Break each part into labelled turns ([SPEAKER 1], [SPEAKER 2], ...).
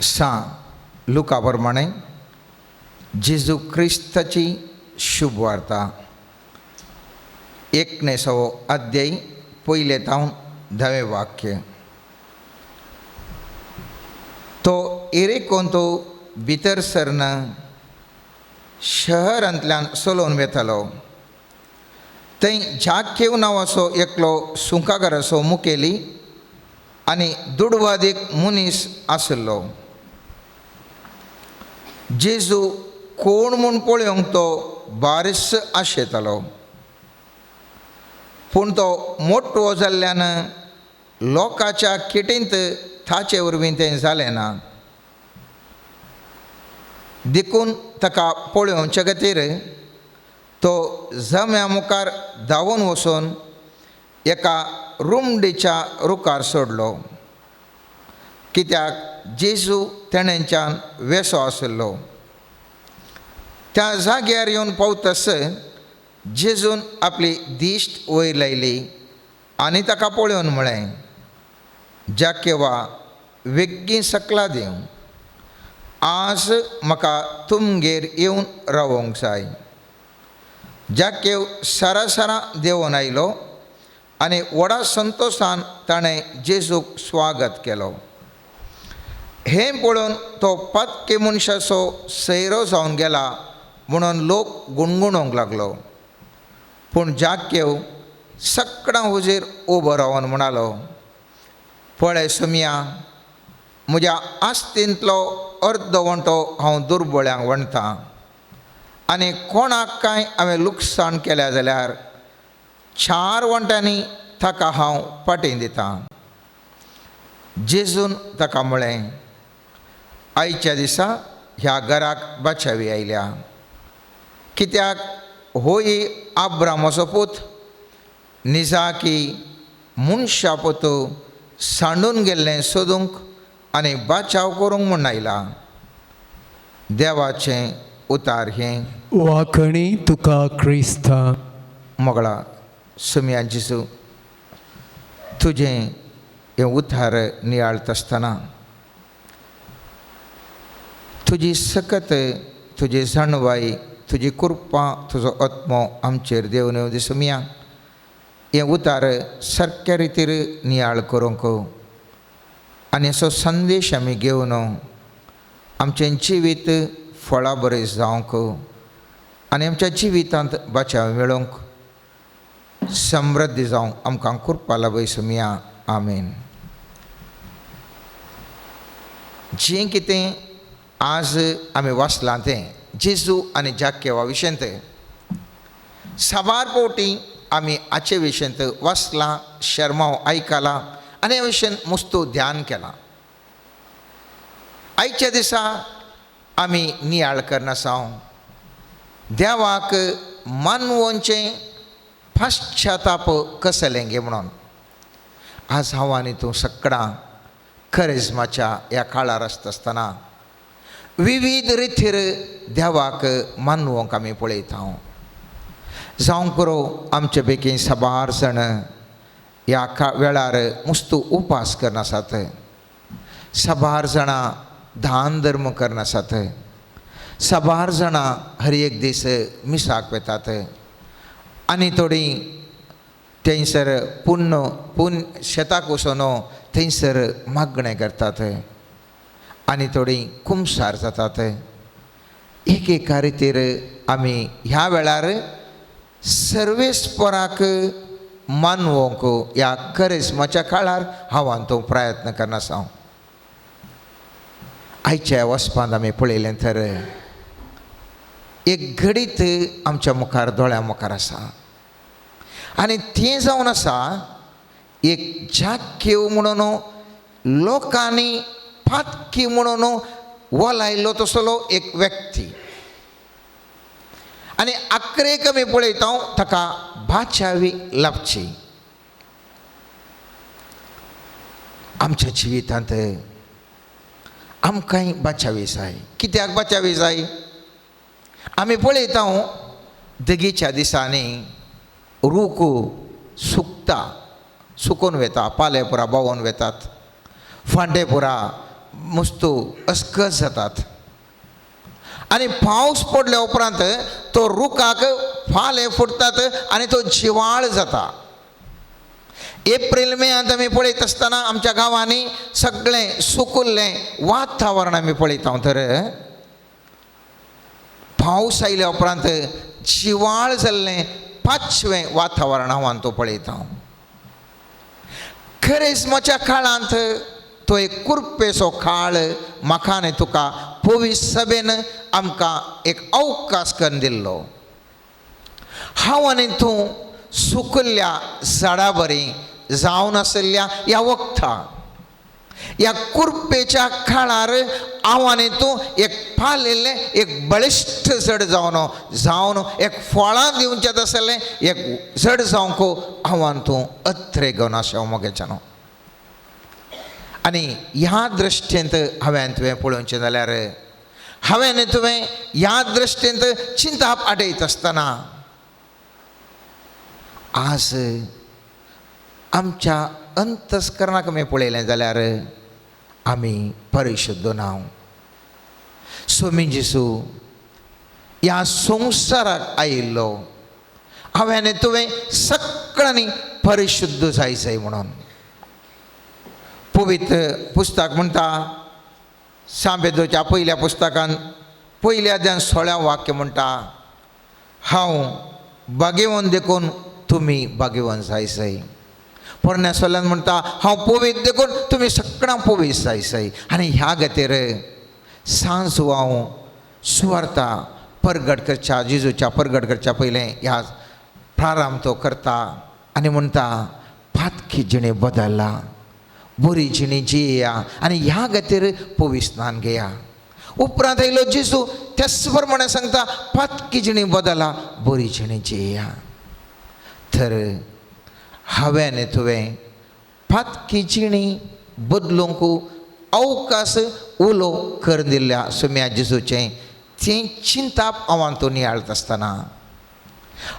[SPEAKER 1] सां लुका प्रमाणे जेजू क्रिस्ताची शुभवार्ता 19वो अध्याय पयले तावन 10वें वाक्य. तो एरिकोंत भितर सरन शहरांतल्यान चलोवन वेतालो. थंय जाकेव नांवाचो एकलो सुंकागाराचो मुखेली आनी दुडवादीक मनीस आशिल्लो. जेजू कोण म्हूण पळोवंक तो बारीस आशेतालो, पूण तो मोटवो जाल्ल्यान लोकांच्या किटींत ताचे वरवीं तें जालें ना. देखून ताका पळोवचे खातीर तो जम्या मुखार धांवून वचून एका रुमडीच्या रुखार सोडलो, कित्याक जेजू तेणेच्यान वेसो आशिल्लो. त्या जाग्यार येवन पावतस जेजून आपली दिश्ट वयर लायली आनी ताका पळोवन म्हळें, जाकेवा वेगीं सकला दिव, आज म्हाका तुमगेर येवन रावोंक जाय. जाकेव सरासरा देंवोन आयलो आनी व्हडा संतोशान ताणें जेजूक स्वागत केलो. हें पळोवन तो पातकी मनशाचो सैरो जावन गेला म्हणून लोक गुणगुणोंक लागलो. पूण जाकेव सगळ्यां हुजीर उबो रावन म्हणालो, पळय सुमया, म्हज्या आस्तींतलो अर्द वंटो हांव दुर्बळ्यांक वणटां आनी कोणाक कांय हांवें लुकसाण केल्या जाल्यार 4 वंट्यांनी ताका हांव फाटीं दितां. जेजून ताका म्हळें, आयच्या दिसा ह्या घराक बाचावी आयल्या, कित्याक होय आब्रामाचो पूत निजाकी मनशा पूत सांडून गेल्लें सोदूंक आनी बाचाव करूंक म्हूण आयला. देवाचें उतार हें.
[SPEAKER 2] वाखणी तुका क्रिस्ता.
[SPEAKER 1] मोगळा सुमया जेजू, तुजें हें उतार नियाळत आसतना तुजी सकत, तुजी जाणवाय, तुजी कृपा, तुजो आत्मो आमचेर देवन येवं दी सुमया. हें उतार सारक्या रितीर नियाळ करूंक आनी असो संदेश आमी घेवन आमचें जिवीत फळां बरें जावंक आनी आमच्या जिवितांत बचाव मेळोवंक समृद्धी जावंक आमकां कृपा लाभय सुमया. आमेन. जें कितें आज आमी वाचलां तें जेजू आनी जाकेवा विशयंत साबार फावटी आमी हाचे विशयंत वाचलां, शर्मांव आयकलां आनी ह्या विशयन मुस्तू ध्यान केलां. आयच्या दिसा आमी नियाळ करनासांव देवाक मानवोचें पश्चाताप कसलें गे म्हणून. आज हांव आनी तूं सगळां करिज्माच्या ह्या काळार आसता आसतना विविध रितीर देवाक मानवोंक आमी पळयता. जावंक पुरो आमचे पैकी साबार जाण ह्या वेळार मुस्तू उपास करनासात, साबार जाणां दान धर्म करनासात, साबार जाणां हर एक दीस मिसाक वेतात आनी थोडीं थंयसर पुण्य पूण शेताक वचून थंयसर मागणें करतात आनी थोडीं कुमसार जातात. एक एका रितीर आमी ह्या वेळार सर्वेस्पराक मानवोंक ह्या करिज्माच्या काळार हांव तो प्रयत्न करनासा. आयच्या वचपांत आमी पळयलें तर एक घडीत आमच्या मुखार दोळ्या मुखार आसा आनी तें जावन आसा एक जाकेव म्हणून लोकांनी पातकी म्हणून वलायलो तसलो एक व्यक्ती आनी आकरेक आमी पळयता ताका बाचावी लाभची. आमच्या जिवितांत आमकांय बाचावी जाय. कित्याक बाचावी जाय? आमी पळयता दगीच्या दिसांनी रूख सुकता, सुकून वेता, पाले पुरा बावून वेतात, फांटे पुरा मुस्तू अस्कस जातात आनी पावस पडल्या उपरांत तो रुखाक फाले फुटतात आनी तो जिवाळ जाता. एप्रील मेयांत आमी पळयत आसतना आमच्या गांवांनी सगळें सुकुल्लें वातावरण आमी पळयता. तर पावस आयल्या उपरांत जिवाळ जाल्लें पाचवें वातावरण हांव तो पळयता. खरेस्माच्या काळांत तो एक कुरपेचो काळ म्हाका आनी तुका पवित्र सभेन आमकां एक अवकाश करून दिल्लो. हांव आनी तूं सुकल्ल्या झाडा बरी जावन आशिल्ल्या ह्या वखदा ह्या कुरपेच्या काळार हांव आनी तूं एक पालेल्लें एक बळिश्ट झड जावन जावन एक फळां दिवचें आसलें एक झड जावंक हांव आनी तूं अत्रे घेवन आसा मोगेच्यानो. आनी ह्या दृश्टींत हांवें तुवें पळोवचें जाल्यार हांवें तुवें ह्या दृश्टींत चिंताप आडयत आसतना आज आमच्या अंतस्करणाक आमी पळयलें जाल्यार आमी परिशुद्ध नांव. स्वामी जेजू ह्या संवसाराक आयिल्लो हांवें तुवें सगळ्यांनी परिशुद्ध जाय जाय म्हणून. पवित्र पुस्तक म्हणटा सांबेदोच्या पयल्या पुस्तकान पयल्या ध्यान 16 वाक्य म्हणटा, हांव बागेवन देखून तुमी बागेवन जाय जाय. पोरण्या सोल्यान म्हणटा हांव पवित्र देखून तुमी सगळ्यां पवित्र जाय जाय. आनी ह्या खातीर सांज हांव सुवार्ता परगट करच्या जेजूच्या परगट करच्या पयलें ह्या प्रारंभ तो करता आनी म्हणटा पातकी जिणे बदल्ला बरी जिणी जिया आनी ह्या खातीर पवित्र स्नान घेया. उपरांत आयलो जेजू त्याच प्रमाणे सांगता पातकी जिणी बदला बरी जिणी जिया. तर हांवें आनी तुवें पातकी जिणी बदलूंक अवकाश उलो करून दिल्ल्या सुम्या जेजूचें तें चिंताप हांव तूं नियाळत आसतना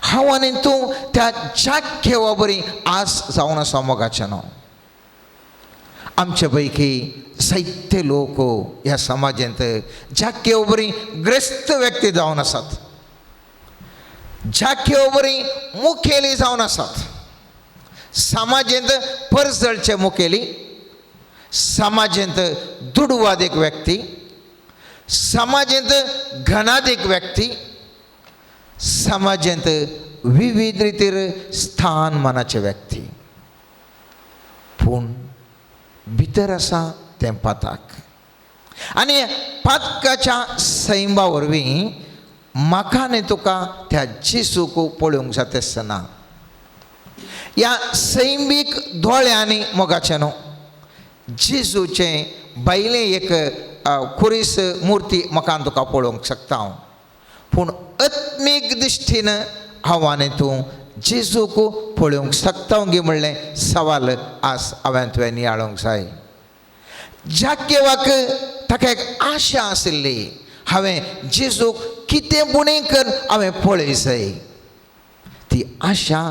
[SPEAKER 1] हांव आनी तूं त्या जाग्यावा बरी आज जावन आसा मोगाचें न्हू. आमचे पैकी जायते लोक ह्या समाजांत जाग्याव बरी ग्रस्त व्यक्ती जावन आसात, जाग्याव बरी मुखेली जावन आसात, समाजेंत परजळचे मुखेली, समाजेंत दुडवादीक व्यक्ती, समाजेंत घनादीक व्यक्ती, समाजेंत विविध रितीर स्थान मानाचे व्यक्ती. पूण भितर आसा तें पाताक आनी पातकाच्या सैमा वरवीं म्हाका आनी तुका त्या जेजूक पळोवंक जाता आसतना ह्या सैमीक दोळ्यांनी मोगाचें न्हू जेजूचें भायलें एक खुरीस मुर्ती म्हाका तुका पळोवंक शकता हांव, पूण आत्मीक दृश्टीन हांव आनी तूं जेजूक पळोवंक शकता गी म्हणलें सवाल आज हांवें तुवें नियाळूंक जाय. जाकेवाक ताका एक आशा आशिल्ली हांवें जेजूक कितें पुणें कर हांवें पळय जाय, ती आशा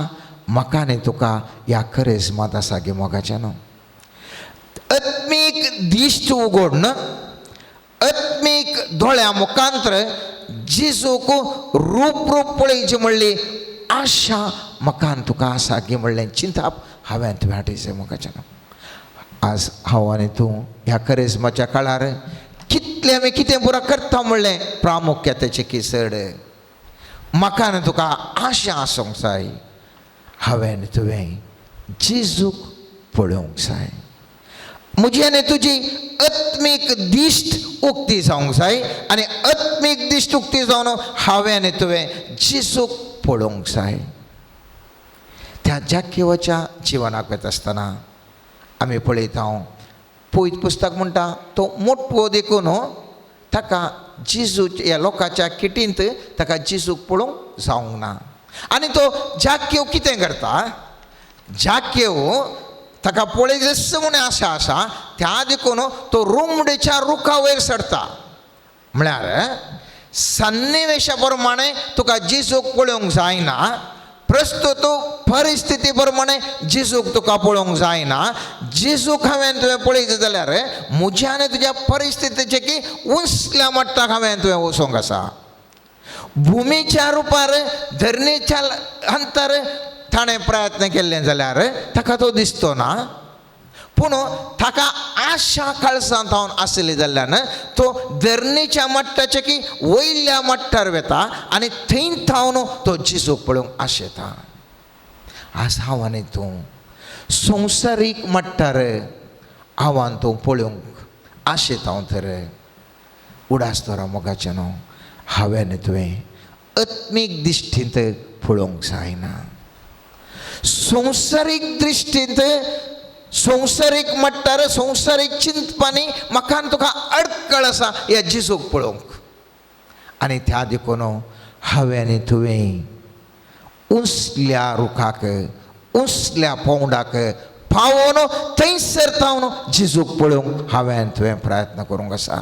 [SPEAKER 1] म्हाका आनी तुका ह्या करेजमात आसा गे मोगाचें न्हू. आत्मीक दिश्ट उगोडन आत्मीक दोळ्या मुखांत्र जेजूक रूप रूप पळयचें म्हणली आशा म्हाका आनी तुका आसा गे म्हणलें चिंताप हांवें तुवें हाडयचें मोगाचें न्हू. आज हांव आनी तूं ह्या करेजमाच्या काळार कितलें आमी कितें पुरा करता म्हणलें प्रामुख्यतेचें की चड म्हाका आनी तुका आशा आसूंक जाय हांवें तुवें जेजूक पळोवंक जाय. म्हजी आनी तुजी आत्मीक दिश्ट उक्ती जावंक जाय आनी आत्मीक दिश्ट उक्ती जावन हांवें आनी तुवें जेजूक पळोवंक जाय. त्या जाकेवाच्या जिवनाक वता आसतना आमी पळयता पवित्र पुस्तक म्हणटा तो मोटवो देखून ताका जेजू ह्या लोकांच्या किटींत ताका जेजूक पळोवंक जावंक ना आनी तो जाकेव कितें करता, जाकेव ताका पळय जसो म्हूण आशा आसा त्या देखून तो रुमडेच्या रुखा वयर चडटा. म्हळ्यार सन्निवेशा प्रमाणे तुका जेजूक पळोवंक जायना, प्रस्तुत परिस्थिती प्रमाणे जेजूक तुका पळोवंक जायना. जेजूक हांवें तुवें पळयता जाल्यार म्हज्या आनी तुज्या परिस्थितीचे की उंचल्या मट्टाक हांवें तुवें वचोंक आसा. भुमीच्या रुपार धरणीच्या अंतर ताणें प्रयत्न केल्ले जाल्यार ताका तो दिसतो ना, पूण ताका आशा काळसांत हांव आसली जाल्ल्यान तो धरणीच्या मट्टाचे की वयल्या मट्टार वेता आनी थंय थावन तो जेजूक पळोवंक आशेता. आज हांव आनी तूं संवसारीक मट्टार हांवान तूं पळोवंक आशेता हांव तर उडास दवरा मोगाचें न्हू हांवें आनी तुवें आत्मीक दिश्टींत पळोवंक जायना. संवसारीक दृश्टींत संवसारीक मट्टार संवसारीक चिंतपांनी म्हाका आनी तुका अडकळ आसा ह्या जेजूक पळोवंक. आनी त्या देखून हांवें आनी तुवें उंचल्या रुखाक उंचल्या पोंवडाक पावोन थंयसर थावन जेजूक पळोवंक हांवें आनी तुवें प्रयत्न करूंक आसा.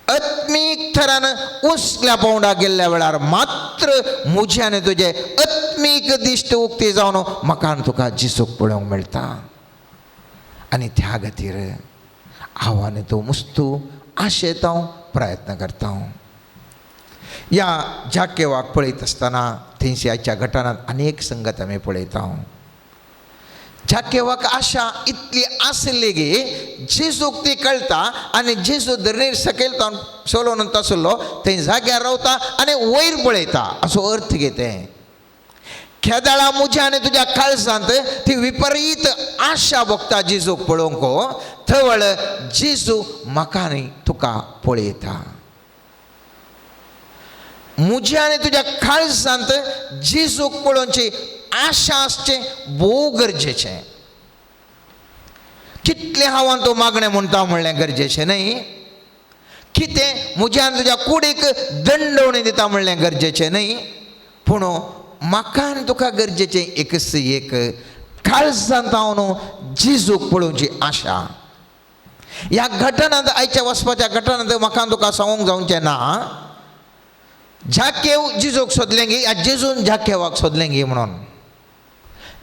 [SPEAKER 1] आत्मीक थरान उंचल्या पोंवडाक गेल्ल्या वेळार मात्र म्हजें आनी तुजें आत्मीक दिश्ट उक्ती जावन म्हाका आनी तुका जेजूक पळोवंक मेळटा. आनी त्या खातीर हांव आनी तूं मुस्तू आशेता हांव प्रयत्न करता. ह्या जाकेवाक पळयत आसतना थंयसर आयच्या घटनांत अनेक संगत आमी पळयता. जाकेवाक आशा इतली आसली की जेजूक ती कळटा आनी जेजू धरणीर सकयल तावन सोलोवन आसलो थंय जाग्यार रावता आनी वयर पळयता असो अर्थ कितें. खेदाळा म्हज्या आनी तुज्या काळजांत ती विपरीत आशा भोगता जेजूक पळोवंक, थवळ जेजू म्हाका आनी तुका पळयता. म्हज्या आनी तुज्या काळजांत जेजूक पळोवची आशा आसचें भोव गरजेचें. कितलें हांव तूं मागणें म्हणटा म्हणलें गरजेचें न्हय, कितें म्हज्या आनी तुज्या कुडीक दंडवणी दिता म्हणलें गरजेचें न्हय, पूण म्हाका आनी तुका गरजेचें एकच एक काळजांत हांव न्हू जेजूक पळोवची आशा. ह्या घटनांत आयच्या वचपाच्या घटनांत म्हाका तुका सांगूंक जावचें ना जाकेव जेजूक सोदलें गी या जेजून जाकेवाक सोदलें गी म्हणून.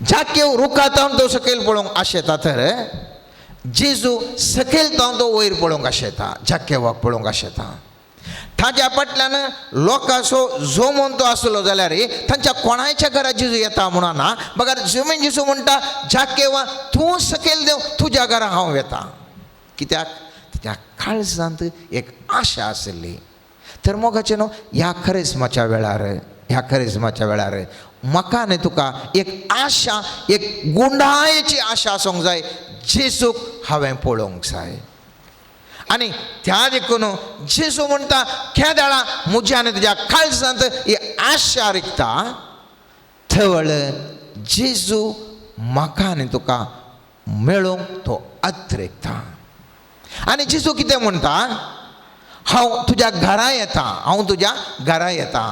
[SPEAKER 1] जाकेव रुखातावन तो सकयल पळोवंक आशेता तर जेजू सकयल तावन तो वयर पळोवंक आशेता, जाकेवाक पळोवंक आशेता. ताज्या फाटल्यान लोकांचो जोमून तो आसलो जाल्यार तांच्या कोणायच्या घरा जेजू येता म्हणून ना, बगर जमीन जेजू म्हणटा जाकेवा तूं सकयल देव तुज्या घरा हांव येता. कित्याक त्या काळजांत एक आशा आशिल्ली. तर मोगाचें न्हू ह्या खरेजमाच्या वेळार ह्या खरेजमाच्या वेळार म्हाका आनी तुका एक आशा एक गुंडायेची आशा आसूंक जाय जेजूक हांवें पळोवंक जाय. आनी त्या देखून जेजू म्हणटा खेदाळा म्हज्या आनी तुज्या काळजांत ही आशा रिगता थवळ जेजू म्हाका आनी तुका मेळोवंक तो अत्रेकता. आनी जेजू कितें म्हणटा हांव तुज्या घरा येता, हांव तुज्या घरा येता.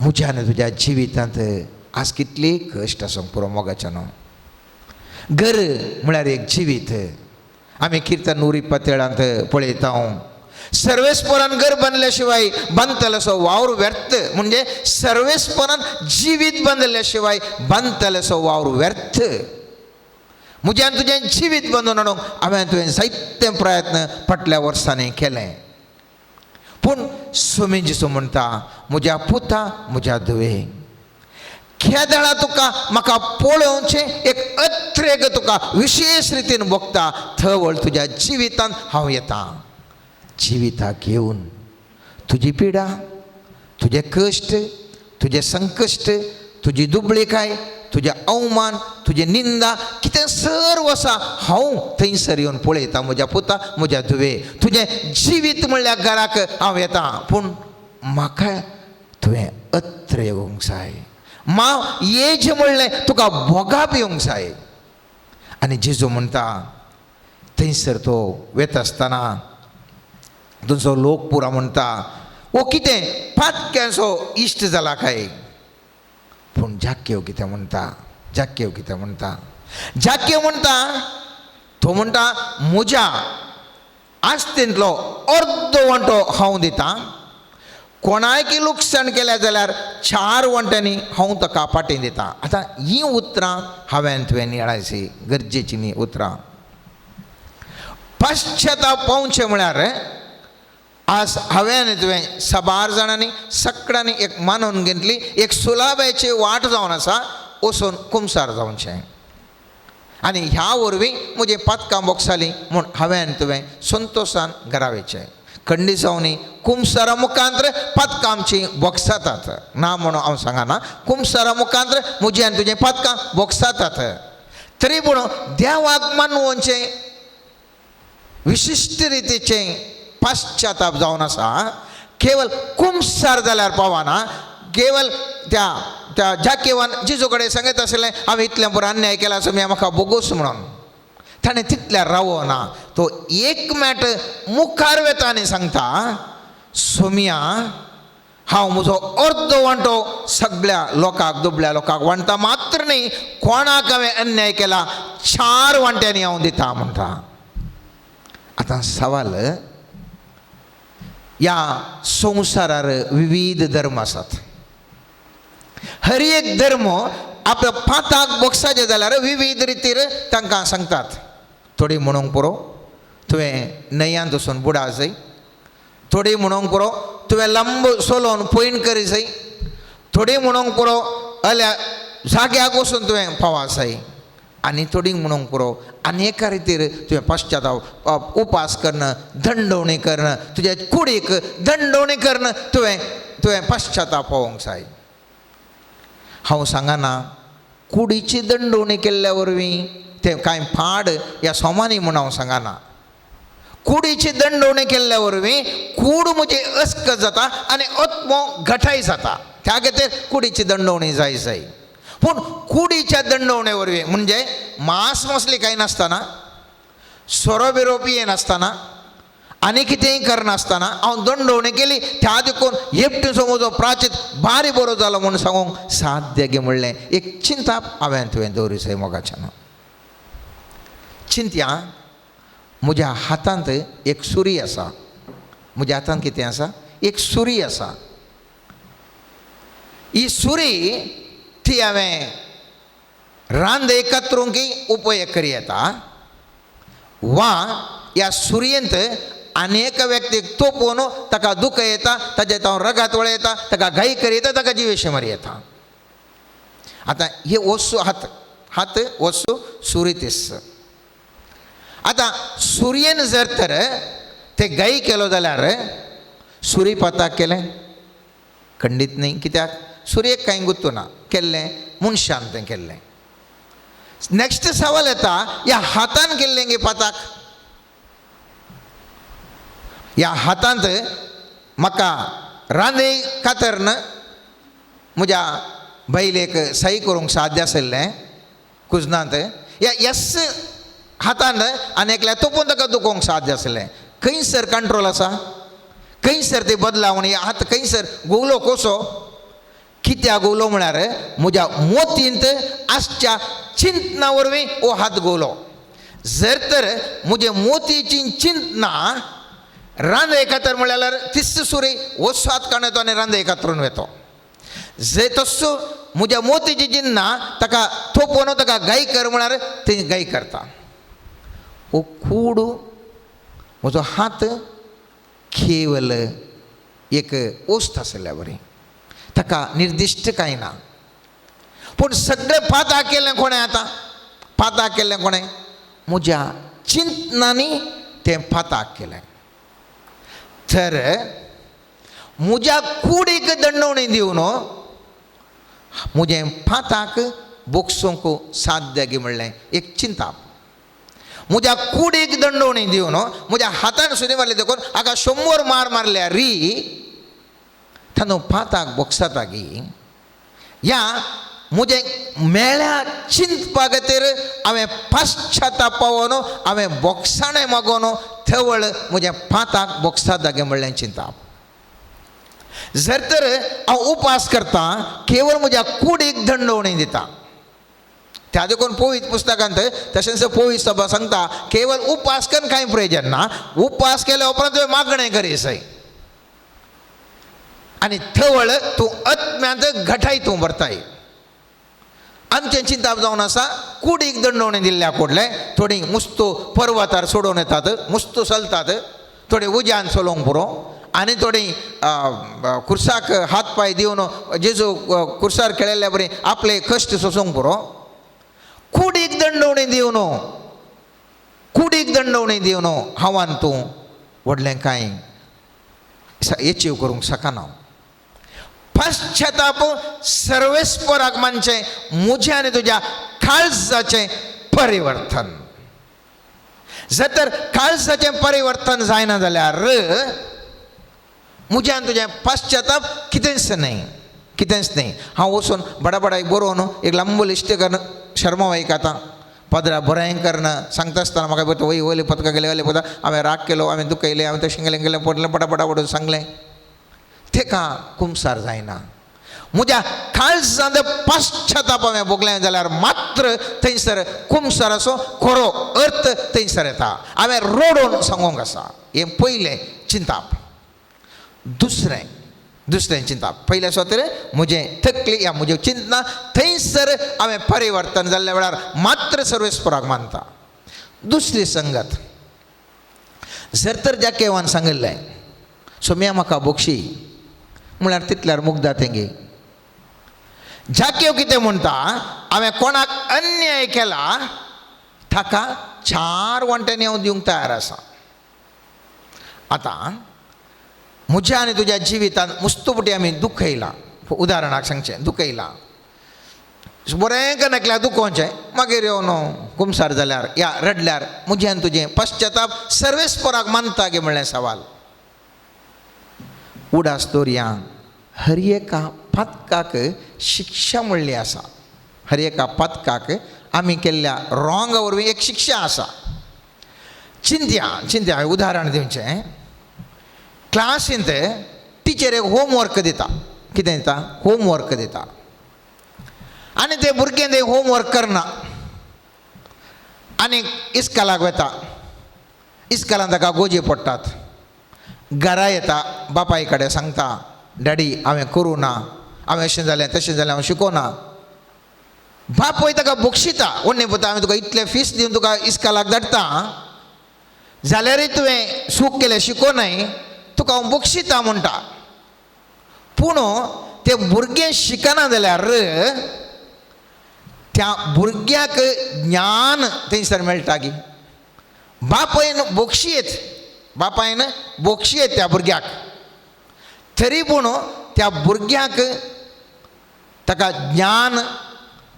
[SPEAKER 1] म्हज्या आनी तुज्या जिवितांत आज कितली कश्ट आसूंक पुरो मोगाचें न्हू. घर म्हळ्यार एक जिवीत. आमी किर्तन नुरी पतेळांत पळयता सर्वेस्परान घर बांदल्या शिवाय बांदतल्याचो वावर व्यर्थ, म्हणजे सर्वेस्परान जिवीत बांदल्या शिवाय बांदतल्याचो वावर व्यर्थ. म्हज्यान तुजें जिवीत बांदून हाडूंक हांवें तुवें जायते प्रयत्न फाटल्या वर्सांनी केले, पूण स्वामी जेजू म्हणटा म्हज्या पुता म्हज्या धुवे खेदाळा तुका म्हाका पळोवचें एक अत्रेग तुका विशेश रितीन भोगता थवळ तुज्या जिवितांत हांव येता. जिविताक येवन तुजी पिडा तुजे कश्ट तुजें संकश्ट तुजी दुबळीकाय तुजें अवमान तुजें निंदा कितें सर्व आसा हांव थंयसर येवन पळयता म्हज्या पुता म्हज्या धुवे तुजें जिवीत म्हणल्यार घराक हांव येता, पूण म्हाका तुवें अत्र येवंक जाय, मा येज म्हणलें तुका भोगाप येवंक जाय. आनी जेजू म्हणटा थंयसर तो वेता आसतना तुजो लोक पुरा म्हणटा वो कितें पातक्यांचो इश्ट जाला काय, पूण जाकेव कितें म्हणटा, जाकेव कितें म्हणटा, जाकेव म्हणटा तो म्हणटा म्हज्या आस्तेंतलो अर्दो वांटो हांव दितां, कोणायकी लुकसाण केल्या जाल्यार 4 वांट्यांनी हांव ताका फाटीं दिता. आतां हीं उतरां हांवें तुवें नियाळायची गरजेचीं न्ही उतरां. पश्चाताप पावचें म्हळ्यार आज हांवें आनी तुवें साबार जाणांनी सगळ्यांनी एक मानून घेतली एक सुलाबायची वाट जावन आसा वचून कुमसार जावचें आनी ह्या वरवीं म्हजें पातकां बोगसालीं म्हूण हांवें आनी तुवें संतोशान घरा वयचें. खंडी जावनी कुमसारा मुखांत्र पातकां आमचीं बोगसातात ना म्हणून हांव सांगना, कुमसारा मुखांत्र म्हजी आनी तुजें पातकां बोगसातात. तरी पूण देवाक मानवचें विशिश्ट रितीचें पश्चाताप जावन आसा. केवल कुमसार जाल्यार पावना, केवल त्या त्या जाकेवान जेजू कडेन सांगत आसलें हांवें इतलें पुरो अन्याय केला आसूं म्हाका बोगोस म्हणून, ताणें तितल्यार रावना, तो एक मेट मुखार वेता आनी सांगता सोमिया हांव म्हजो अर्दो वांटो सगळ्या लोकांक दुबळ्या लोकांक वांटता मात्र न्ही, कोणाक हांवें अन्याय केला 4 वांट्यांनी हांव दिता म्हणटा. आतां सवाल, ह्या संवसारार विविध धर्म आसात, हर एक धर्म आपल्या पाताक बोगसाचें जाल्यार विविध रितीर तांकां सांगतात. थोडी म्हणूंक पुरो तुवें न्हंयांत वचून बुडा जाय, थोडी म्हणूंक पुरो तुवें लांब सोलोवन पयण करी जाय, थोडी म्हणूंक पुरो अल्या जाग्याक वचून तुवें पावा जाय, आनी थोडी म्हणूंक पुरो आनी एका रितीर तुवें पश्चाताप उपास करणं दंडवणी करणं तुज्या कुडीक दंडवणी करणं तुवें तुवें पश्चाताप पावोंक जाय. हांव सांगना कुडीची दंडवणी केल्ल्या वरवीं तें कांय पाड ह्या सोमानी म्हूण हांव सांगना. कुडीची दंडवणी केल्ल्या वरवीं कूड म्हजी अस्कत जाता आनी आत्मो घटाय जाता, त्या खातीर कुडीची दंडवणी जाय जाय. पूण कुडीच्या दंडवणे वरवीं म्हणजे मांस मसली कांय नासतना, सोरो बिरो पियेनासतना आनी कितेंय करनासतना हांव दंडवणी केली त्या देखून एकटेचो म्हजो प्राचीत बारी बरो जालो म्हूण सांगूंक साध्य गे म्हणलें एक चिंताप हांवें तुवें दवरी जाय मोगाच्यान. चिंतया म्हज्या हातांत एक सुरी आसा, म्हज्या हातांत कितें आसा, एक सुरी आसा. ही सुरी ती हांवें रांद एकत्रूंक उपयोग करी येता वा ह्या सुरयेंत आनी एका व्यक्तीक तोपोवन ताका दुख येता, ताजे हांव रगात वळ येता, ताका घाई करी येता, ताका जिवेशे मारी येता. आतां हे वस्तू हात हात वस्तू सुरी तीस. आतां सुरयेन जर तर ते गाई केलो जाल्यार सुरी पाताक केलें खंडीत न्ही, कित्याक सुरयेक कांय गुत्तू ना, केल्लें मनशान तें केल्लें. नेक्स्ट सवाल येता ह्या हातान केल्लें गे पाताक, ह्या हातांत म्हाका रांदे कातरन म्हज्या बैलेक सही करूंक साध्य आशिल्लें कुजनांत, ह्या यस हातान आनी एकल्या तोपून ताका दुखोवंक साध्य आसलें. खंयसर कंट्रोल आसा, खंयसर ती बदलावणी, ह्या हात खंयसर गुवलो कसो, कित्याक गुवलो म्हळ्यार म्हज्या मोतींत आसच्या चिंतना वरवीं हो हात गुवलो. जर तर म्हजे मोतीची चिंतना रांद एकातर म्हळ्यार तिस सुरी वचो हात काडून येतो आनी रांद एकातरून वेतो. जे तस्सो म्हज्या मोतीची चिंतना ताका थोपोवन ताका गाय कर म्हळ्यार ती गाय करता. हो कूड म्हजो हात केवल एक वस्त आशिल्ल्या बरी, ताका निर्दिश्ट कांय ना. पूण सगळें पाताक केल्लें कोणें, आतां पाताक केल्लें कोणें, म्हज्या चिंतनांनी तें पाताक केलें. तर म्हज्या कुडीक दंडवणी दिवन म्हजें पाताक बोगसूंक साध्य गे म्हणलें एक चिंताप. म्हज्या कुडीक दंडवणी दिवन म्हज्या हातान सुरी मारली देखून हाका 100 मार मारल्या री तांदू पाताक बोगसाता गी. ह्या म्हजें मेळ्या चिंतपा खातीर हांवें पश्चाताप पावोन हांवें बोगसाणें मागोवन थवळ म्हज्या पाताक बोगसाता गे म्हणलें चिंताप. जर तर हांव उपास करता केवळ म्हज्या कुडीक दंडवणी दिता, त्या देखून पवित्र पुस्तकांत तशेंच पवित्र सभा सांगता केवळ उपास करून कांय प्रयोजन ना, उपास केल्या उपरांत तुवें मागणें करी जाय. आनी थवळ तूं आत्म्यांत घटाय तूं भरताय. आमचें चिंताप जावन आसा कुडीक दंडवणी दिल्ल्या कोडले थोडीं मुस्तू पर्वतार सोडोवन येतात, मुस्तू चलतात, थोडीं उज्यान चलोवंक पुरो आनी थोडीं कुर्साक हात पांय दिवन जेजू कुर्सार खेळिल्ल्या बरी आपले कश्ट सोसूंक पुरो. कुडीक दंडवणी दिवन, कुडीक दंडवणी दिवन हांवान तूं व्हडलें कांय एचीव करूंक शकना. पश्चाताप सर्वेस्पराक मानचें म्हजें आनी तुज्या काळजाचें परिवर्तन. जर तर काळजाचें परिवर्तन जायना जाल्यार म्हजें आनी तुजें पश्चाताप कितेंच न्हय, कितेंच न्हय. हांव वचून बडाबडा एक बरोवन एक लांब लिस्ट करून शर्मा वयक आतां पदरा बरें करन सांगता आसतना म्हाका पळय वय वयले पदकां गेले वयले पदकां हांवें राग केलो, हांवें दुखयलें, हांवें तशें केलें गेलें पडलें पटापटा पडून सांगलें, तेका कुमसार जायना. म्हज्या काळजांत पश्चाताप हांवें भोगलें जाल्यार मात्र थंयसर कुमसाराचो खरो अर्थ थंयसर येता. हांवें रडोवन सांगूंक आसा हें पयलें चिंताप. दुसरें, दुसरें चिंताप पयलें सुवातेर म्हजें तकली या म्हज्यो चिंतना थंयसर हांवें परिवर्तन जाल्ल्या वेळार मात्र सर्वेस्पराक मानता. दुसरी संगत, जर तर ज्या केवान सांगिल्लें सोम्या म्हाका बोक्षी म्हळ्यार तितल्यार मुग्धा तेंगे. जाकेव कितें म्हणटा, हांवें कोणाक अन्याय केला ताका 4 वांट्यांनी हांव दिवंक तयार आसा. आतां म्हज्या आनी तुज्या जिवितांत मुस्तुपटी आमी दुखयलां, उदाहरणाक सांगचें दुखयलां, बरें करून एकल्या दुखोवचें, मागीर येवन कुमसार जाल्यार या रडल्यार म्हजें आनी तुजें पश्चाताप सर्वेस्पराक मानता गे म्हणलें सवाल. उडास दवरया, हर एका पातकाक शिक्षा म्हणली आसा. हर एका पातकाक आमी केल्ल्या रॉंगा वरवीं एक शिक्षा आसा. चिंत्या चिंत्या हांवें उदाहरण दिवचें, क्लासींत टिचर एक होमवर्क दिता, कितें दिता, होमवर्क दिता आनी ते भुरगें ते होमवर्क करना आनी इस्कालाक वता, इस्कालान ताका गोजे पडटात, घरा येता बापाय कडेन सांगता, डॅडी हांवें करूं ना, हांवें अशें जालें तशें जालें, हांव शिकोना. बापूय ताका बक्षिता, व्हडले पुता हांवें तुका इतलें फीस दिवन तुका इस्कालाक धाडटा जाल्यारय तुवें चूक केलें शिकोनाय, तुका हांव बक्षिता म्हणटा. पूण तें भुरगें शिकना जाल्यार त्या भुरग्याक ज्ञान थंयसर मेळटा गी. बापायन बक्षयेत, बापायन बक्षयेत त्या भुरग्याक, तरी पूण त्या भुरग्याक ताका ज्ञान,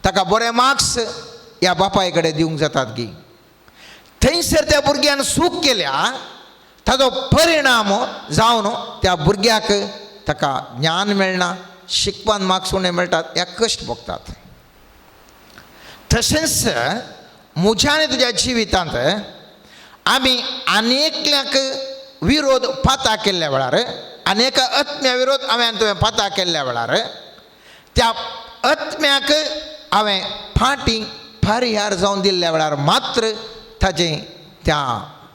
[SPEAKER 1] ताका बरे मार्क्स ह्या बापाय कडेन दिवंक जातात गी. थंयसर त्या भुरग्यान चूक केल्या ताजो परिणाम जावन त्या भुरग्याक ताका ज्ञान मेळना, शिकपान मार्क्स उणें मेळटात, ह्या कश्ट भोगतात. तशेंच म्हज्या आनी तुज्या जिवितांत आमी आनी एकल्याक विरोध पाता केल्ल्या वेळार, आनी एका आत्म्या विरोध हांवें आनी तुवें पाता केल्ल्या वेळार त्या आत्म्याक हांवें फाटीं परिहार जावन दिल्ल्या वेळार मात्र ताजें त्या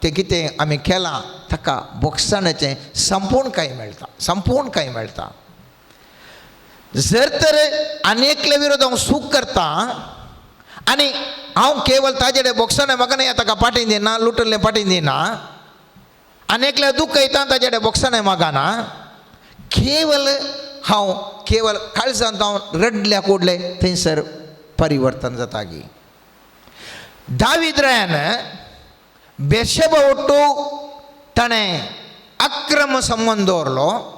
[SPEAKER 1] तें कितें आमी केलां ताका भोगसण्याचें संपूर्ण कांय मेळटा, संपूर्ण कांय मेळटा. जर तर आनी एकले विरोध हांव चूक करता आनी हांव केवल ताजे कडेन भोगसणें म्हाका न्हय ताका पाटीं दिना, लुटल्लें पाटीं दिना, आनी एकल्या दुखयता ताजे कडेन भोगसणें मागना, केवल हांव केवल काळजांत हांव रडल्या कोडले थंयसर परिवर्तन जाता गी. दावीद रायान बेशेबा ओट्टू ताणें अक्रम संबंद दवरलो.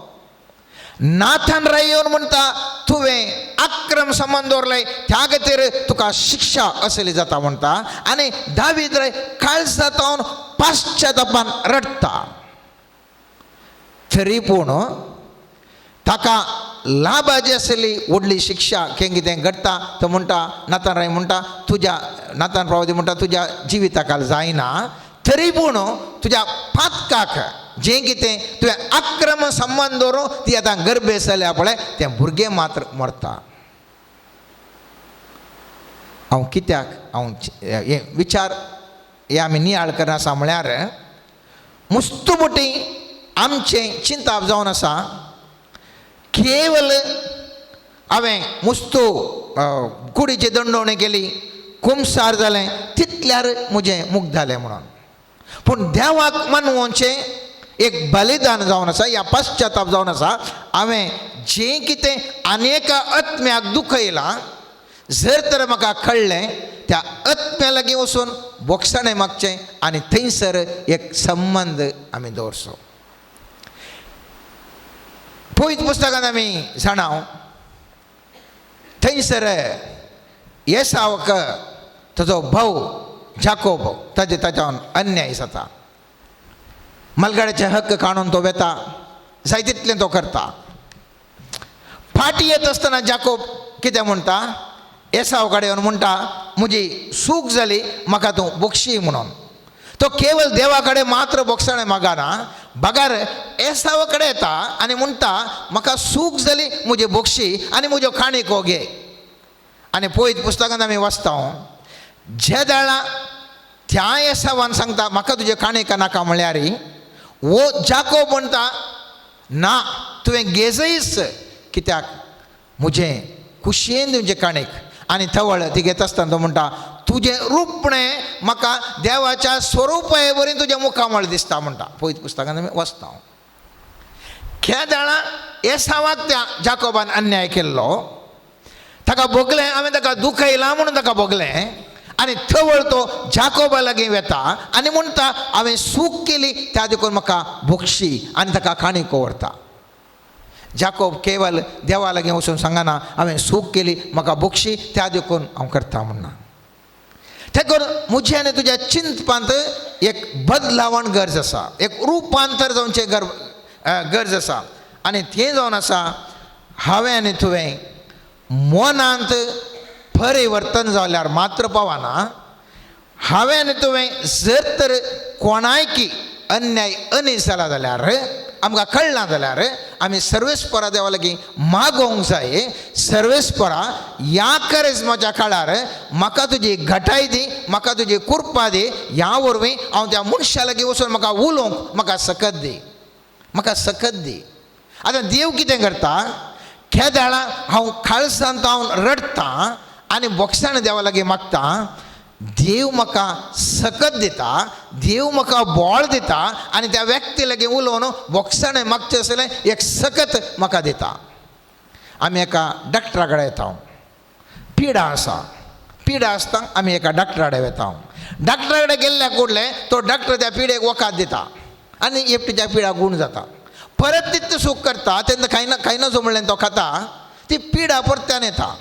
[SPEAKER 1] नाथान राय येवन म्हणटा तुवें अक्रम संबंद दवरले त्या खातीर तुका शिक्षा असली जाता म्हणटा आनी दावीद राय काळजांत पाश्चातापान रडटा. तरी पूण ताका लाभाची आसली व्हडली शिक्षा कें कितें घडटा तो म्हणटा नाथान राय म्हणटा तुज्या नाथान प्रवादी म्हणटा तुज्या जिविताकाल जायना, तरी पूण तुज्या पातकाक जें कितें तुवें अक्रम संबंद दवरून ती आतां गर्भे जाल्या पळय तें भुरगें मात्र मरता. हांव कित्याक हांव हे विचार हे आमी नियाळ करना आसा म्हळ्यार मुस्तुबुटी आमचें चिंताप जावन आसा केवल हांवें मुस्तू कुडीची दंडवणी केली, कुमसार जालें, तितल्यार म्हजें मुक्त जालें म्हणून. पूण देवाक मनवचें एक बलिदान जावन आसा, या पश्चाताप जावन आसा. हांवें जें कितें आनी एका आत्म्याक दुखयलां, जर तर म्हाका कळ्ळें त्या आत्म्या लागीं वचून बोगसाणें मागचें आनी थंयसर एक संबंद आमी दवरचो. पवित्र पुस्तकांत आमी जाणा, थंयसर एसावक ताजो भाव जाकोब ताजे ताच्यान अन्याय जाता. मलगाड्याचे हक्क काडून तो वेता, जाय तितलें तो करता. फाटीं येत आसतना जाकोब कितें म्हणटा, एसाव कडेन येवन म्हणटा, म्हजी सूख जाली, म्हाका तूं बक्षी म्हणून. तो केवल देवा कडेन मात्र बोगसाणें मागना, बगर एसाव कडेन येता आनी म्हणटा, म्हाका सूख जाली, म्हजी बक्षी आनी म्हज्यो काणयो घे. आनी पळयत पुस्तकांत आमी वाचता, जे दाळा त्या एसावान सांगता म्हाका तुजे काणयेक नाका म्हळ्यार, वो जाकोब म्हणटा ना, तुवें घेजयच, कित्याक म्हजें खुशयेन तुजें काणयेक. आनी थवळ ती घेता आसतना तो म्हणटा, तुजें रुपणें म्हाका देवाच्या स्वरुपाय वरी तुजें मुखामळ दिसता म्हणटा. पळयत पुस्तकांत आमी वाचता. केदाळा एसावाक त्या जाकोबान अन्याय केल्लो, ताका भोगलें, हांवें ताका दुखयलां म्हणून ताका भोगलें. आनी थवळ तो जाकोबा लागीं वेता आनी म्हणटा, हांवें सूख केली त्या देखून म्हाका भोगशी, आनी ताका काणी व्हरता. जाकोब केवल देवा लागीं वचून सांगना हांवें सूख केली म्हाका भोगशी त्या देखून हांव करता म्हणना. ते करून म्हजें आनी तुज्या चिंतपांत एक बदलावण गरज आसा, एक रुपांतर जावचें गरज आसा. आनी तें जावन आसा, हांवें आनी तुवें मनांत परिवर्तन जाल्यार मात्र पावना. हांवें आनी तुवें जर तर कोणायकी अन्याय अनीस जाला जाल्यार, आमकां कळना जाल्यार, आमी सर्वेस्परा देवा लागीं मागोवंक जाय, सर्वेस्परा ह्या करिज्माच्या काळार म्हाका तुजी घटाय दी, म्हाका तुजी कृपा दी, ह्या वरवीं हांव त्या मनशा लागीं वचून म्हाका उलोवंक म्हाका सकत दी, म्हाका सकत दी. आतां देव कितें करता, केदाळा हांव काळसांत हांव रडटां आनी बोगसाण देवा लागीं मागता, देव म्हाका सकत दिता, देव म्हाका बोळ दिता आनी त्या व्यक्ती लागीं उलोवन बोगसाणें मागचें आसलें एक सकत म्हाका दिता. आमी एका डॉक्टरा कडेन येता, पिडा आसा, पिडा आसता, आमी एका डॉक्टरा कडेन वता. डॉक्टरा कडेन गेल्ल्या कुडलें तो डॉक्टर त्या पिडेक वखद दिता आनी एकटीच्या पिडा गूण जाता. परत तितलें सूख करता तेन्ना खायना खायना जो म्हणलें तो खाता, ती पिडा परत्यान येता,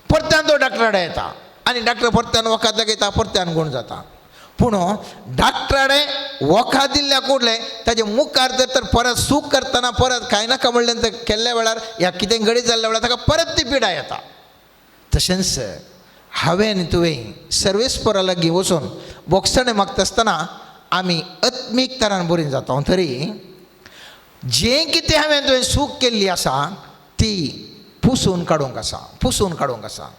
[SPEAKER 1] परत्यान तो डॉक्टरा कडेन येता आनी डॉक्टर परत्यान वखद लागयता, परत्यान गूण जाता. पूण डॉक्टरा कडेन वखद दिल्ल्या कुडलें ताजे मुखार जर तर परत सूख करतना परत कांय नाका म्हणलें तर केल्ल्या वेळार ह्या कितें घडीत जाल्ल्या वेळार ताका परत ती पिडा येता. तशेंच हांवें आनी तुवें सर्वेस्परा लागीं वचून बोगसणें मागता आसतना आमी आत्मीक तरान बरीं जाता. तरी जें कितें हांवें तुवें सूख केल्ली आसा ती पुसून काडूंक आसा, पुसून काडूंक आसा.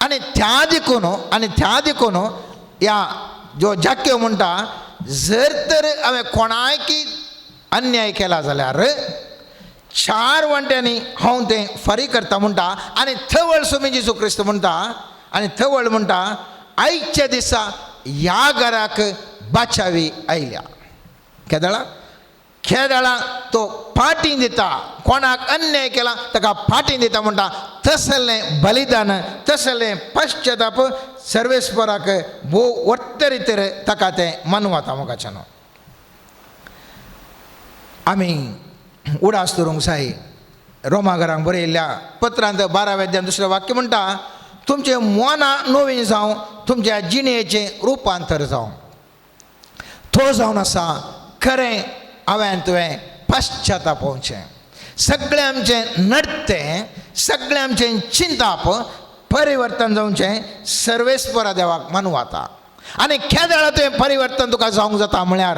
[SPEAKER 1] आनी त्या देखून, आनी त्या देखून ह्या जो जाक्यो म्हणटा, जर तर हांवें कोणायकी अन्याय केला जाल्यार 4 वांट्यांनी हांव तें फारीक करता म्हणटा. आनी थवळ स्वामी जेजू क्रिस्त म्हणटा, आनी थवळ म्हणटा, आयच्या दिसा ह्या घराक बाचावी आयल्या. केदळा केदळा तो फाटीं दिता, कोणाक अन्याय केला ताका फाटीं दिता म्हणटा. तसलें बलिदान, तसलें पश्चाताप सर्वेस्पराक भोव वट्ट रितीर ताका तें मनवता. मोगाच्यान आमी उडास दवरूंक जाय. रोमा घरांक बरयल्ल्या पत्रांत 12व्या अध्यायांत दुसरें वाक्य म्हणटा, तुमचें मनां नवीं जावं, तुमच्या जिणेचें रुपांतर जावं. तो जावन आसा खरें हांवें तुवें पश्चाताप जावचें, सगळें आमचें नडतें, सगळें आमचें चिंताप परिवर्तन जावचें सर्वेस्परा देवाक मनवाता. आनी केदळा तुवें परिवर्तन तुका जावंक जाता म्हळ्यार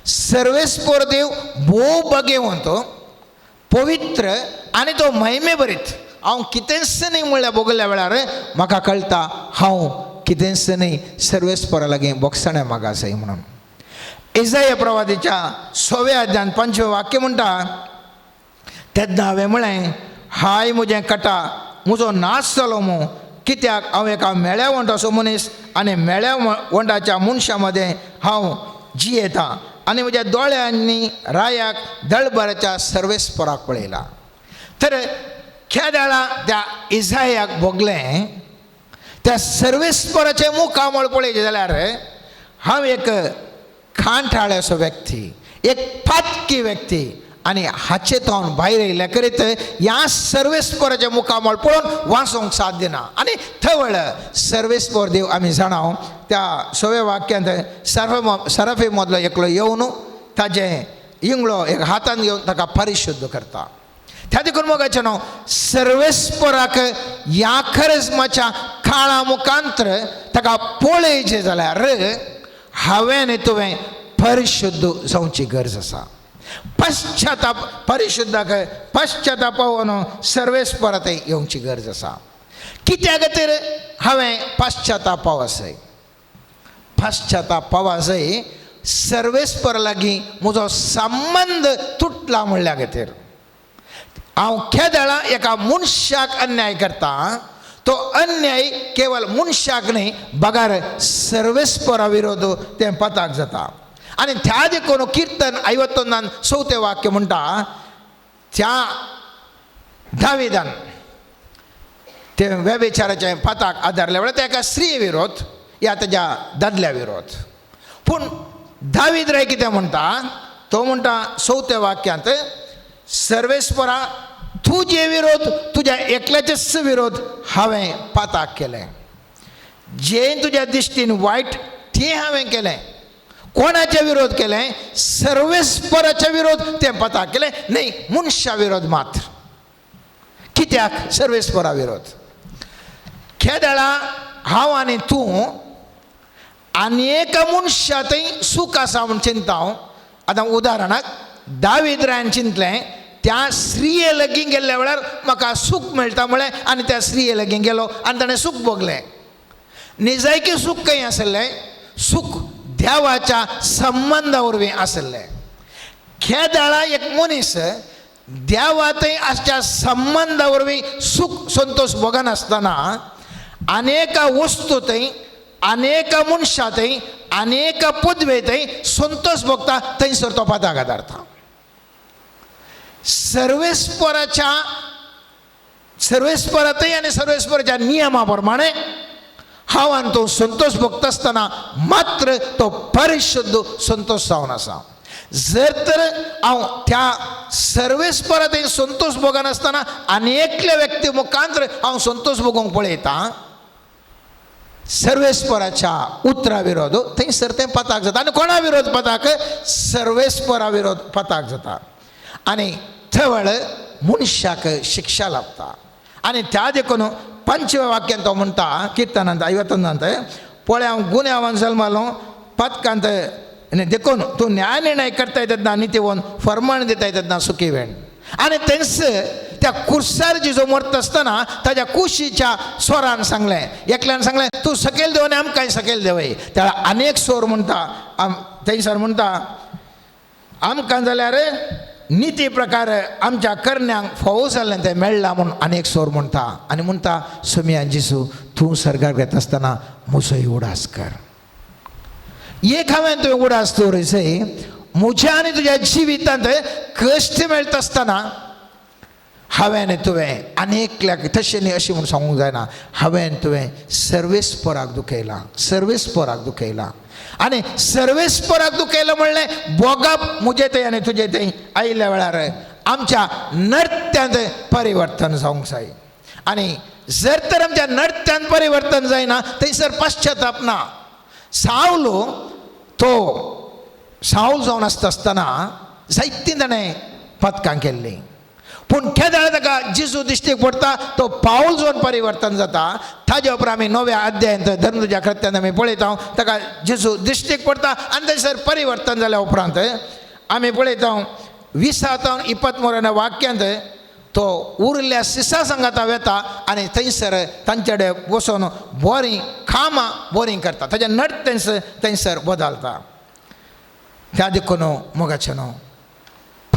[SPEAKER 1] सर्वेस्पर देव भोव बगेवंत, पवित्र आनी तो महिमे भरीत. हांव कितेंच न्ही म्हणल्यार भोगल्या वेळार म्हाका कळटा हांव कितेंच न्ही, सर्वेस्परा लागीं बोगसणें मागा जाय म्हणून. इजाया प्रवादीच्या 6व्या अध्यायांत 5वें वाक्य म्हणटा, तेन्ना हांवें म्हळें, हाय म्हजें कटा, म्हजो नाश जालो मू, कित्याक हांव एका मेळ्या वंटाचो मनीस आनी मेळ्या वंटाच्या मनशां मदें हांव जियेतां आनी म्हज्या दोळ्यांनी रायाक दळबराच्या सर्वेस्पराक पळयला. तर खेदाळा त्या इजायाक भोगलें त्या सर्वेस्पराचें मुखामळ पळयचें जाल्यार हांव एक खांठाळ्याचो व्यक्ती, एक पातकी व्यक्ती आनी हाचे तोंड भायर येयले करीत ह्या सर्वेस्पराचें मुखामळ पळोवन वाचोंक साध्य ना. आनी थवळ सर्वेस्पर देव आमी जाणा त्या सव्या वाक्यांत सरफे मदलो एकलो येवन ताजें इंगळो एक हातान घेवन ताका परिशुद्ध करता. त्या देखून मोगाचें न्हू सर्वेस्पराक ह्या खरेजमाच्या काळा मुखांतर ताका पळयचें जाल्यार हांवें आनी तुवें परिशुद्ध जावची गरज आसा. पश्चाताप परिशुद्धाक पश्चातापावन सर्वेस्परात येवची गरज आसा. कित्या खातीर हांवें पश्चातापाव आसय, पश्चातापाव आसय सर्वेस्पर लागीं म्हजो संबंद तुटला म्हणल्या खातीर. हांव केदळा एका मनशाक अन्याय करता, तो अन्याय केवल मनशाक न्हय बगर सर्वेस्परा विरोध तें पताक जाता. आनी त्या देखून किर्तन 51 चवथें वाक्य म्हणटा, त्या दाविदान ते वेबिचाराच्या पताक आदारल्या वेळार त्या एका स्त्री विरोध या ताज्या दादल्या विरोध. पूण दावीद राय कितें म्हणटा, तो म्हणटा चवथ्या वाक्यांत, सर्वेस्परा तुजे विरोध तुज्या एकल्याचेच विरोध हांवें पाताक केलें, जें तुज्या दिश्टीन वायट तें हांवें केलें. कोणाचे विरोध केलें? सर्वेस्पराचे विरोध तें पताक केलें न्हय, मनशा विरोध मात्र. कित्याक सर्वेस्परा विरोध? केदळा हांव आनी तूं आनी एका मनशा थंय सूख आसा म्हूण चिंता हांव. आतां उदाहरणाक दावीद रायान चिंतलें त्या स्त्रिये लागीं गेल्ल्या वेळार म्हाका सूख मेळटा म्हळें आनी त्या स्त्रिये लागीं गेलो आनी ताणें सूख भोगलें. निजायकी सूख खंय आसलें? सूख देवाच्या संबंदा वरवीं आसलें. केदळा एक मनीस देवा थंय आसच्या संबंदा वरवीं सूख संतोश भोगनासतना अनेका वस्तू थंय, अनेका मनशां थंय, अनेका पदवे थंय संतोश भोगता, थंयसर तो पताक आदारता. सर्वेस्पराच्या सर्वेस्परातय आनी सर्वेस्पराच्या नियमा प्रमाणे हांव आनी तो संतोश भोगता आसतना मात्र तो परिशुद्ध संतोश जावन आसा. जर तर हांव त्या सर्वेस्परातय संतोश भोगनासतना आनी एकल्या व्यक्ती मुखांतर हांव संतोश भोगूंक पळयतां सर्वेस्पराच्या उतरा विरोध, थंयसर तें पताक जाता. आनी कोणा विरोध पताक? सर्वेस्परा विरोध पताक जाता आनी थवळ मनशाक शिक्षा लाभता. आनी त्या देखून पंचव्या वाक्यान तो म्हणटा किर्तनांत 51 पळय हांव गुन्यांवान जल्मालो पतकांत आनी देखून तूं न्याय निर्णय करताय तेन्ना नितीवन फर्माण दिताय तेन्ना सुखी वेण. आनी तेंच त्या कुर्सार जिजो मरता आसतना ताज्या कुशीच्या स्वरान सांगलें, एकल्यान सांगलें तूं सकयल देव आनी आमकांय सकयल देवय. त्या अनेक स्वर म्हणटा थंयसर म्हणटा आमकां जाल्यार निती प्रकार आमच्या करण्यांक फोव जाल्लें तें मेळ्ळां म्हूण अनेक स्वर म्हणटा. आनी म्हणटा सोमियान जेजू तूं सर्गार घेता आसतना म्हजोय उडास कर. एक हांवें तुवें उडास दवरय म्हज्या आनी तुज्या जिवितांत कश्ट मेळटा आसतना हांवें आनी तुवें अनेकल्याक तशें न्ही अशें म्हूण सांगूंक जायना, हांवें तुवें सर्वेस्पराक दुखयलां, सर्वेस्पराक दुखयलां. आनी सर्वेस्पराक दुखयलां म्हणलें भोगप म्हजें थंय आनी तुजें थंय आयिल्ल्या वेळार आमच्या नर्त्यांत परिवर्तन जावंक जाय. आनी जर तर आमच्या नर्त्यांत परिवर्तन जायना थंयसर पश्चाताप ना. सावलो तो सावल जावन आसता आसतना जायतीं ताणें पदकां केल्लीं, पूण केदळा ताका जेजू दिश्टीक पडटा तो पावल जावन परिवर्तन जाता. ताजे उपरांत आमी नव्या अध्यायांत धर्मदुजा कृत्यांत आमी पळयता ताका जेजू दिश्टीक पडटा आनी थंयसर परिवर्तन जाल्या उपरांत आमी पळयता 20-23 वाक्यांत तो उरिल्ल्या सिसा सांगाता वेता आनी थंयसर तांचे कडेन बसून बोरीं कामां बोरीं करता, ताजें नट थंयसर बदलता. त्या देखून मोगाचें न्हू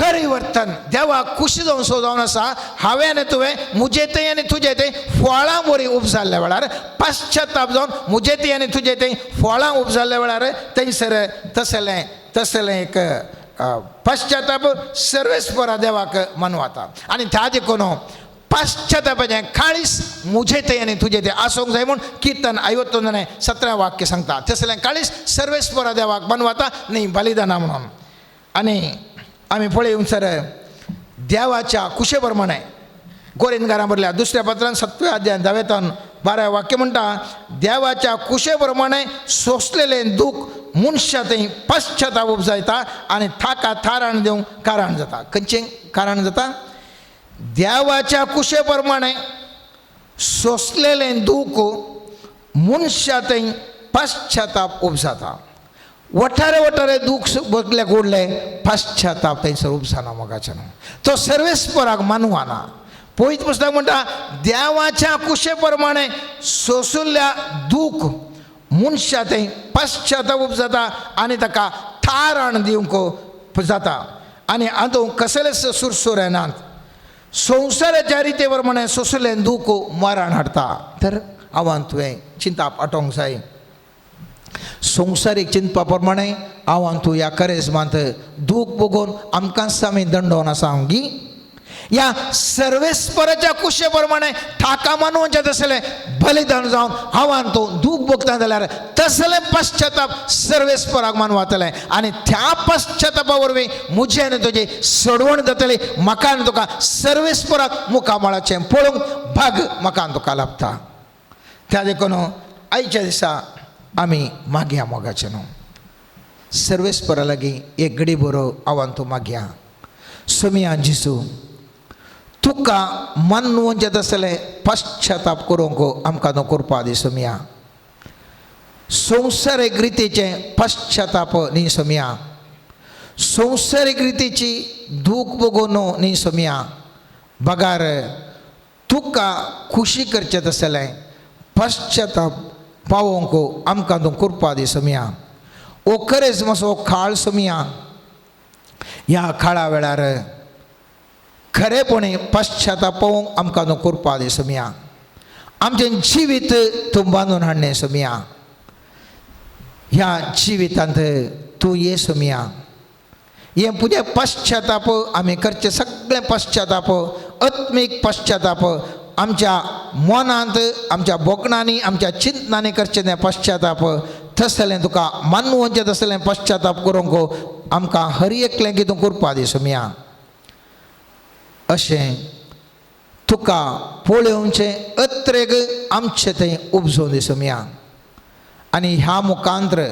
[SPEAKER 1] परिवर्तन देवा खुशी जावन सो जावन आसा हांवें आनी तुवें मुजे थंय आनी तुजे थंय फळां बरी उपजाल्ल्या वेळार पश्चाताप जावन मुजे थंय आनी तुजे थंय फळां उपजाल्ल्या वेळार थंयसर तसलें तसलें एक पश्चाताप सर्वेस्परा देवाक मनवाता. आनी त्या देखून पश्चातापाचें काळीस मुजे थंय आनी तुजे थंय आसूंक जाय म्हूण किर्तन 51 17 वाक्य सांगता. तसलें काळीस सर्वेस्परा देवाक मनवाता न्ही बलिदाना म्हणून. आनी आमी पळय सर देवाच्या कुशे प्रमाणे गोरिंदगारां भरल्या दुसऱ्या पत्रान 7व्या अध्याय 10व्यान 12 वाक्य म्हणटा, देवाच्या कुशे प्रमाणे सोंसलेलें दूख मनशा थंय पश्चाताप उपजायता आनी ताका थाराण दिवंक कारण जाता. खंयचें कारण जाता? देवाच्या कुशे प्रमाणे सोंसलेलें दूख मनशा थंय पश्चाताप उपजाता. वठारे वठारे दूख बगल्याक ओडले पश्चाताप थंयसर उपजाना मोगाचें तो सर्वेस्पराक मानवाना. पयत पुस्तक म्हणटा देवाच्या कुशे प्रमाणे सोंसुल्ल्या दूख मनशा थंय पश्चाताप उपजाता आनी ताका थाराण दिवंक जाता. आनी हातूंत कसलेच सुरसूर येनात. संवसाराच्या रिते प्रमाणे सोंसलें दूख मरण हाडटा. तर हांवान तुवें चिंताप आटोवंक जाय. संवसारीक चिंतपा प्रमाणे हांवान तूं ह्या करेजमांत दूख भोगून आमकांच आमी दंडोवन आसा गी ह्या सर्वेस्पराच्या कुशे प्रमाणे ताका मानून तसलें बलिदान जावन हांवान तूं दूख भोगता जाल्यार तसलें पश्चाताप सर्वेस्पराक मानवातलें आनी त्या पश्चातापा वरवीं मुजें आनी तुजी सोडवण जातली. म्हाका आनी तुका सर्वेस्पराक मुखामळाचें पळोवंक भाग म्हाका आनी तुका लाभता. त्या देखून आयच्या दिसा आमी मागया मोगाचें न्हू सर्वेस्परा लागीं एक घडी बरो आव्हान तूं मागया. सोमिया जेजू तुका मनवचें तसलें पश्चाताप करूंक आमकां तूं करपा दी सोमिया. संवसारीक रितीचें पश्चाताप न्ही सोमिया, संवसारीक रितीची दूख भोगून न्ही सोमिया, बगार तुका खुशी करचें तसलें पश्चाताप पावोवंक आमकां तूं करपा दी सोमिया. ओ खरेंच मातसो काळ सोमिया, ह्या काळा वेळार खरेपणी पश्चाताप पावोवंक आमकां तूं करपा दी सोमिया. आमचें जिवीत तूं बांदून हाडलें सोमिया, ह्या जिवितांत तूं ये सोमिया. हें पुजें पश्चाताप आमी करचें सगळें पश्चाताप आत्मीक पश्चाताप आमच्या मनांत आमच्या भोगणांनी आमच्या चिंतनांनी करचें तें पश्चाताप तसलें तुका मानवचें तसलें पश्चाताप करूंक आमकां हर एकलें की तूं करपा दी सोमिया. अशें तुका पळोवचें अत्रेग आमचें थंय उपजोवन दी सोमिया. आनी ह्या मुखांत्र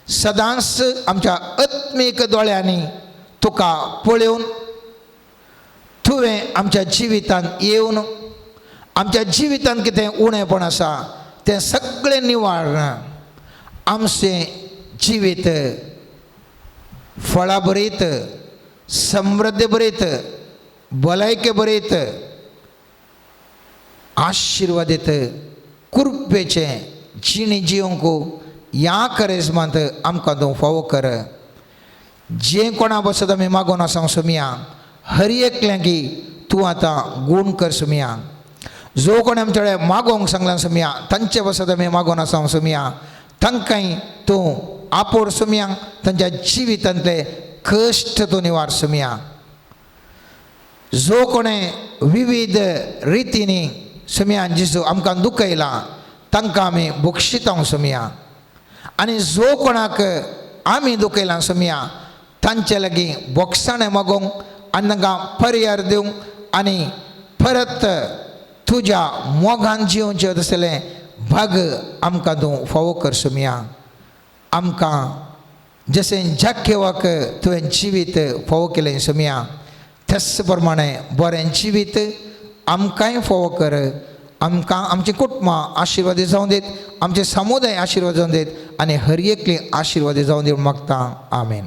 [SPEAKER 1] सदांच आमच्या आत्मीक दोळ्यांनी तुका पळोवन तुवें आमच्या जिवितांत येवन आमच्या जिवितांत कितें उणेपण आसा तें सगळें निवारण आमचें जिवीत फळां भरीत समृद्ध भरीत भलायके भरीत आशिर्वादीत कृपेचें जिणी जिवंक ह्या करेजमांत आमकां तूं फावो कर. जें कोणा बसत आमी मागून आसा सोमिया, हर एकल्यां की तूं आतां गूण कर सोमिया. जो कोण आमचे कडेन मागोवंक सांगलां सोमिया तांचे बसत आमी मागून आसा सोमिया, तांकांय तूं आपोड सोमिया, तांच्या जिवितांतले कश्ट तूं निवार सोमिया. जो कोणें विविध रितींनी सोमिया जेजू आमकां दुखयलां तांकां आमी बक्षिता सोमिया. आनी जो कोणाक आमी दुखयलां सोमिया तांचे लागीं बोगसाणें मागोवंक आनी तांकां पर्यार दिवंक आनी परत तुज्या मोगान जिवचें तसलें भाग आमकां तूं फावो कर सोमिया. आमकां जशें जाकेवाक तुवें जिवीत फावो केलें सोमिया त्याच प्रमाणे बरें जिवीत आमकांय फावो कर. आमकां आमचीं कुटुंबां आशिर्वादी जावं दीत, आमचे समुदाय आशिर्वाद जावं दीत आनी हर एकली आशिर्वादी जावं दी मागता. आमेन.